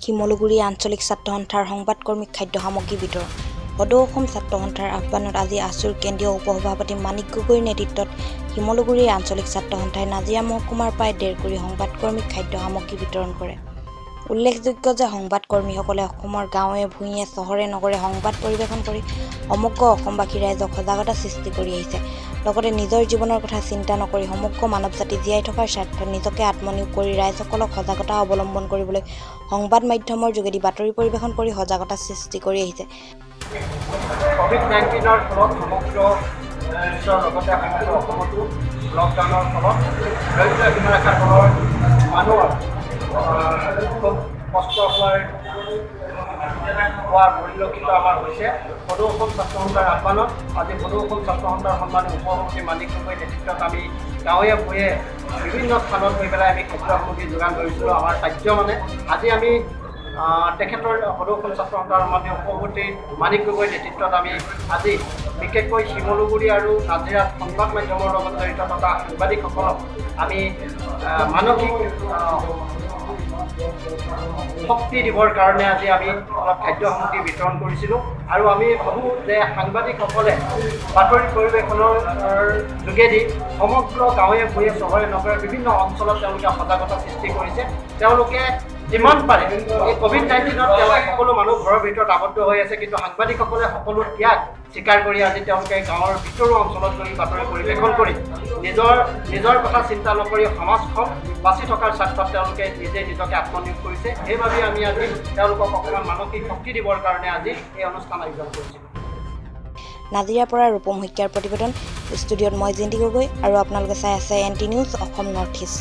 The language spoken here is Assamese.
শিমলুগুৰি আঞ্চলিক ছাত্ৰ সন্থাৰ সংবাদকৰ্মীক খাদ্য সামগ্ৰী বিতৰণ। সদৌ অসম ছাত্ৰ সন্থাৰ আহ্বানত আজি আছুৰ কেন্দ্ৰীয় উপ-সভাপতি মাণিক গগৈৰ নেতৃত্বত শিমলুগুৰি আঞ্চলিক ছাত্ৰ সন্থাই নাজিৰা মহকুমাৰ প্ৰায় 1.5 কুৰি সংবাদকৰ্মীক খাদ্য সামগ্ৰী বিতৰণ কৰে। উল্লেখযোগ্য যে সংবাদকৰ্মীসকলে অসমৰ গাঁৱে ভূঞে, চহৰে নগৰে সংবাদ পৰিৱেশন কৰি সমগ্ৰ অসমবাসী ৰাইজক সজাগতা সৃষ্টি কৰি আহিছে। লগতে নিজৰ জীৱনৰ কথা চিন্তা নকৰি সমগ্ৰ মানৱ জাতি জীয়াই থকাৰ স্বাৰ্থত নিজকে আত্মনিয়োগ কৰি ৰাইজসকলক সজাগতা অৱলম্বন কৰিবলৈ সংবাদ মাধ্যমৰ যোগেদি বাতৰি পৰিৱেশন কৰি সজাগতা সৃষ্টি কৰি আহিছে। ক'ভিড-19ৰ ফলত সমগ্ৰ বিশ্বৰ লগতে সমগ্ৰ অসমতো লকডাউনৰ ফলত দৰিদ্ৰ সীমাৰেখাৰ তলৰ মানুহৰ খুব কষ্ট হোৱা পৰিলক্ষিত আমাৰ হৈছে। সদৌ অসম ছাত্ৰ সন্থাৰ আহ্বানত আজি সদৌ অসম ছাত্ৰ সন্থাৰ সন্মানীয় উপসভাপতি মাণিক গগৈৰ নেতৃত্বত আমি গাঁৱে ভূঞে বিভিন্ন স্থানত গৈ পেলাই আমি খাদ্য সামগ্ৰী যোগান ধৰিছিলোঁ আমাৰ কাৰ্য। মানে আজি আমি তেখেতৰ সদৌ অসম ছাত্ৰ সন্থাৰ সন্মানীয় উপসভাপতি মাণিক গগৈৰ নেতৃত্বত আমি আজি বিশেষকৈ শিমলুগুৰি আৰু নাজিৰাত সংবাদ মাধ্যমৰ লগত জড়িত থকা সাংবাদিকসকলক আমি মানসিক শক্তি দিবৰ কাৰণে আজি আমি অলপ খাদ্য সামগ্ৰী বিতৰণ কৰিছিলোঁ। আৰু আমি ভাবোঁ যে সাংবাদিকসকলে বাতৰি পৰিৱেশনৰ যোগেদি সমগ্ৰ গাঁৱে ভূঞে, চহৰে নগৰে বিভিন্ন অঞ্চলত তেওঁলোকে সজাগতা সৃষ্টি কৰিছে। তেওঁলোকে যিমান পাৰে এই ক'ভিড-19ত তেওঁলোক সকলো মানুহ ঘৰৰ ভিতৰত আবদ্ধ হৈ আছে, কিন্তু সাংবাদিকসকলে সকলো ত্যাগ স্বীকাৰ কৰি আজি তেওঁলোকে গাঁৱৰ ভিতৰুৱা অঞ্চলত গৈ বাতৰি পৰিৱেশন কৰি নিজৰ নিজৰ কথা চিন্তা নকৰি সমাজখন বাচি থকাৰ স্বাৰ্থত তেওঁলোকে নিজে নিজকে আত্মনিয়োগ কৰিছে। সেইবাবে আমি আজি তেওঁলোকক অকণমান মানসিক শক্তি দিবৰ কাৰণে আজি এই অনুষ্ঠান আয়োজন কৰিছিলোঁ। নাজিৰাৰ পৰা ৰূপম শইকীয়াৰ প্ৰতিবেদন। ষ্টুডিঅ'ত মই জিন্তি গগৈ আৰু আপোনালোকে চাই আছে N T news Assam north east.